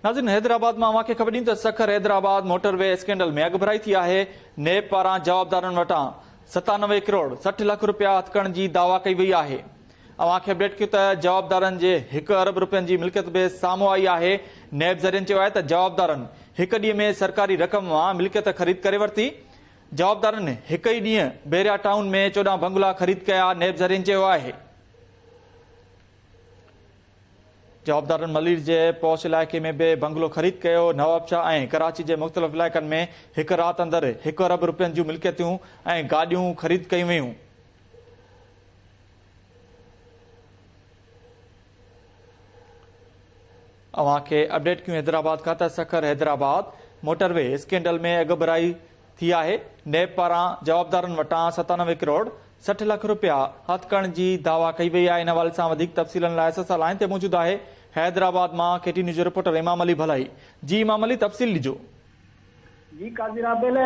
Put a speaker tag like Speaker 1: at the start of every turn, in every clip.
Speaker 1: ناظرين حيدرآباد مان اوهان کي خبر ڏيون ته Sukkur Hyderabad motor V scandal ۾ اڳڀرائي ٿي آهي، نيب پاران جوابدارن وٽان 97 ڪروڙ 60 لک رپيا هٿ ڪرڻ جي دعويٰ ڪئي وئي آهي. اوهان کي اپڊيٽ ڪيون ته جوابدارن جي هڪ ارب رپين جي ملڪيت به سامهون آئي آهي، نيب ذريعن چيو آهي ته جوابدارن هڪ ڏينهن ۾ سرڪاري رقم مان ملڪيت خريد ڪري ورتي، جوابدارن هڪ ئي ڏينهن بحريا ٽائون ۾ 14 بنگلا خريد ڪيا، نيب ذريعن چيو آهي. جوابدارن ملير جي پوش علائقي ۾ به بنگلو خريد ڪيو، نوابشاهه ۽ ڪراچي جي مختلف علائقن ۾ هڪ رات اندر هڪ ارب رپين جون ملڪيتون ۽ گاڏيون خريد ڪيون ويون. اوهان کي اپڊيٽ ڪيون حيدرآباد کان ته Sukkur Hyderabad motor V scandal ۾ اڳڀرائي ٿي آهي، نيب پاران جوابدارن وٽان 97 ڪروڙ 60 لک رپيا هٿ ڪرڻ جي دعويٰ ڪئي وئي آهي، ان حوالي سان وڌيڪ تفصيلن لاء اسان سان لائين تي موجود آهي حيدرآباد مان ڪي ٽي نيوز جو رپورٽر امام علي ڀلائي، جي امام علي تفصيل ڏجو.
Speaker 2: جي Qazi Rabil,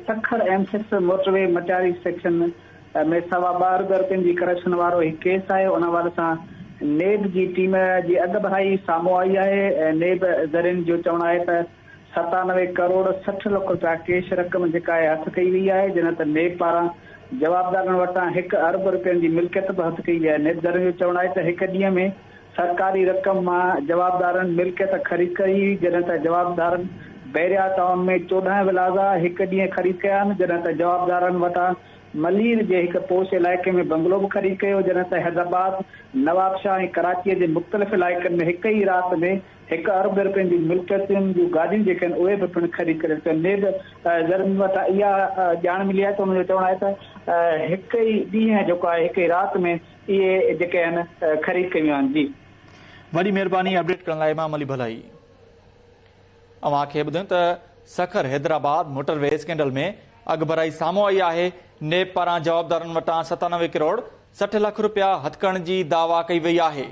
Speaker 2: Sukkur M six motorway Matiari section ۾ سوا ٻه ارب رپين جي ڪرپشن وارو هڪ ڪيس آهي ان حوالي سان نيب جي ٽيم جي اڳڀرائي سامهون آئي آهي، نيب ذريعن جو چوڻ آهي ته 97 ڪروڙ 60 لک رپيا ڪيش رقم جيڪا آهي هٿ ڪئي وئي آهي جڏهن ته نيب پاران جوابدارن وٽان هڪ ارب رپين جي ملڪيت به هٿ ڪئي وئي آهي نيب ذريعن جو چوڻ آهي ته هڪ ڏينهن ۾ سرڪاري رقم مان جوابدارن ملڪيت خريد ڪئي هئي جڏهن ته جوابدارن بحريا ٽائون ۾ 14 ولازا هڪ ڏينهن خريد ڪيا آهن جڏهن ته جوابدارن وٽان ملير جي هڪ پوش علائقي ۾ بنگلو به خريد ڪيو جڏهن ته حيدرآباد، نوابشاهه ۽ ڪراچي جي مختلف علائقن ۾ هڪ ئي رات ۾ هڪ ارب رپين جون ملڪيتن جون گاڏيون جيڪي آهن اهي به پڻ خريد ڪري ورتيون. نيب ذريعن وٽان اها ڄاڻ ملي آهي ته انهن جو چوڻ آهي ته هڪ ئي ڏينهن جيڪو آهي هڪ ئي رات ۾ اهي جيڪي آهن خريد ڪيون آهن. جي.
Speaker 1: وڏي مهرباني اپڊيٽ ڪرڻ لاء امام علي ڀلائي. اوهان کي ٻڌايون ته Sukkur Hyderabad motor V scandal ۾ اڳڀرائي سامهون آئي آهي، نيب پاران جوابدارن وٽان 97 ڪروڙ 60 لک رپيا هٿ ڪرڻ جي دعويٰ ڪئي وئي آهي.